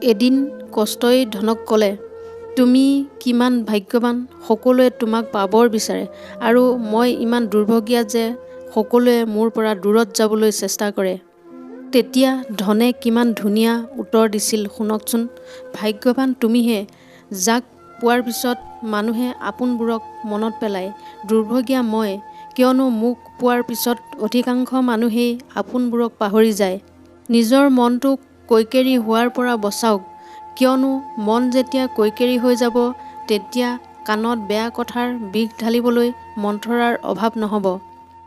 এদিন কষ্টই ধনক ক'লে, তুমি কিমান ভাগ্যৱান, সকলোৱে তোমাক পাবৰ বিচাৰে আৰু মই ইমান দুৰ্ভগীয়া যে সকলোৱে মোৰ পৰা দূৰত যাবলৈ চেষ্টা কৰে। তেতিয়া ধনে কিমান ধুনীয়া উত্তৰ দিছিল শুনকচোন, ভাগ্যৱান তুমিহে, যাক পোৱাৰ পিছত মানুহে আপোনবোৰক মনত পেলায়। দুৰ্ভগীয়া মই, কিয়নো মোক পোৱাৰ পিছত অধিকাংশ মানুহেই আপোনবোৰক পাহৰি যায়। নিজৰ মনটোক কৈকেৰী হোৱাৰ পৰা বচাওক, কিয়নো মন যেতিয়া কৈকেৰী হৈ যাব তেতিয়া কাণত বেয়া কথাৰ বিষ ঢালিবলৈ মন্থৰাৰ অভাৱ নহ'ব।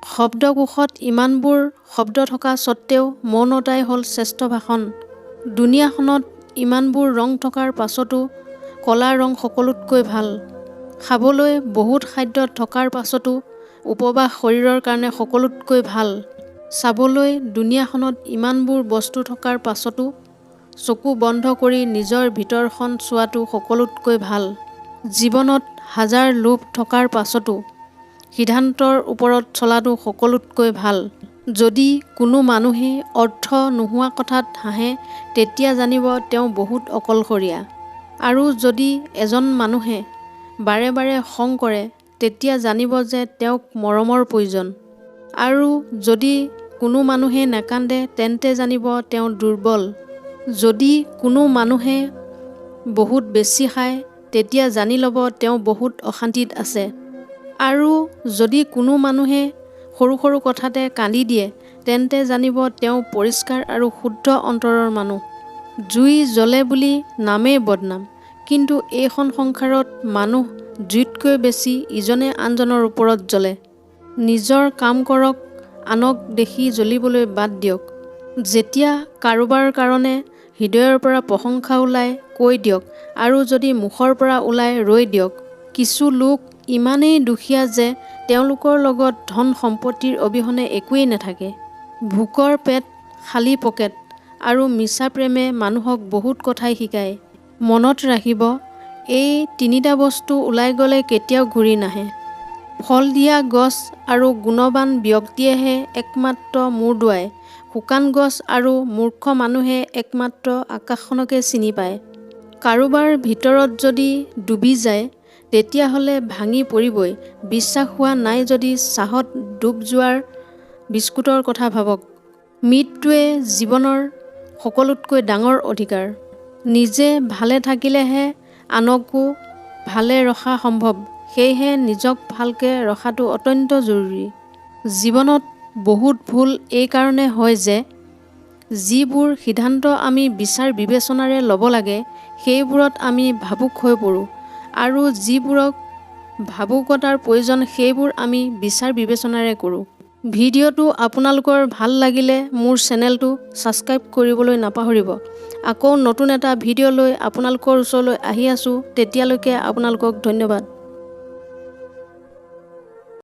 শব্দকোষত ইমানবোৰ শব্দ থকা স্বত্বেও মৌনতাই হ'ল শ্ৰেষ্ঠ ভাষণ। দুনীয়াখনত ইমানবোৰ ৰং থকাৰ পাছতো ক'লা ৰং সকলোতকৈ ভাল। খাবলৈ বহুত খাদ্য থকাৰ পাছতো উপবাস শৰীৰৰ কাৰণে সকলোতকৈ ভাল। চাবলৈ দুনীয়াখনত ইমানবোৰ বস্তু থকাৰ পাছতো চকু বন্ধ কৰি নিজৰ ভিতৰখন চোৱাটো সকলোতকৈ ভাল। জীৱনত হাজাৰ লোভ থকাৰ পাছতো সিদ্ধান্তৰ ওপৰত চলাটো সকলোতকৈ ভাল। যদি কোনো মানুহেই অৰ্থ নোহোৱা কথাত হাঁহে তেতিয়া জানিব তেওঁ বহুত অকলশৰীয়া। আৰু যদি এজন মানুহে বাৰে বাৰে খং কৰে তেতিয়া জানিব যে তেওঁক মৰমৰ প্ৰয়োজন। আৰু যদি কোনো মানুহে নাকান্দে তেন্তে জানিব তেওঁ দুৰ্বল। যদি কোনো মানুহে বহুত বেছি খায় তেতিয়া জানি ল'ব তেওঁ বহুত অশান্তিত আছে। আৰু যদি কোনো মানুহে সৰু সৰু কথাতে কান্দি দিয়ে তেন্তে জানিব তেওঁ পৰিষ্কাৰ আৰু শুদ্ধ অন্তৰৰ মানুহ। জুই জ্বলে বুলি নামেই বদনাম, কিন্তু এইখন সংসাৰত মানুহ জুইতকৈ বেছি ইজনে আনজনৰ ওপৰত জ্বলে। নিজৰ কাম কৰক, আনক দেখি জ্বলিবলৈ বাদ দিয়ক। যেতিয়া কাৰোবাৰ কাৰণে হৃদয়ৰ পৰা প্ৰশংসা ওলায় কৈ দিয়ক আৰু যদি মুখৰ পৰা ওলায় ৰৈ দিয়ক। কিছু লোক ইমানেই দুখীয়া যে তেওঁলোকৰ লগত ধন সম্পত্তিৰ অবিহনে একোৱেই নাথাকে। ভোকৰ পেট, খালী পকেট আৰু মিছা প্ৰেমে মানুহক বহুত কথাই শিকায়। মনত ৰাখিব, এই তিনিটা বস্তু ওলাই গ'লে কেতিয়াও ঘূৰি নাহে। ফল দিয়া গছ আৰু গুণৱান ব্যক্তিয়েহে একমাত্ৰ মূৰ দোৱায়। শুকান গছ আৰু মূৰ্খ মানুহে একমাত্ৰ আকাশখনকে চিনি পায়। কাৰোবাৰ ভিতৰত যদি ডুবি যায় তেতিয়াহ'লে ভাঙি পৰিবই। বিশ্বাস হোৱা নাই যদি চাহত ডুব যোৱাৰ বিস্কুটৰ কথা ভাবক। মৃত্যুৱে জীৱনৰ সকলোতকৈ ডাঙৰ অধিকাৰ। নিজে ভালে থাকিলেহে আনকো ভালে ৰখা সম্ভৱ, সেয়েহে নিজক ভালকৈ ৰখাটো অত্যন্ত জৰুৰী। জীৱনত বহুত ভুল এইকাৰণে হয় যে যিবোৰ সিদ্ধান্ত আমি বিচাৰ বিবেচনাৰে ল'ব লাগে সেইবোৰত আমি ভাবুক হৈ পৰোঁ আৰু যিবোৰক ভাবুকতাৰ প্ৰয়োজন সেইবোৰ আমি বিচাৰ বিবেচনাৰে কৰোঁ। ভিডিঅ'টো আপোনালোকৰ ভাল লাগিলে মোৰ চেনেলটো ছাবস্ক্ৰাইব কৰিবলৈ নাপাহৰিব। আকৌ নতুন এটা ভিডিঅ' লৈ আপোনালোকৰ ওচৰলৈ আহি আছোঁ। তেতিয়ালৈকে আপোনালোকক ধন্যবাদ।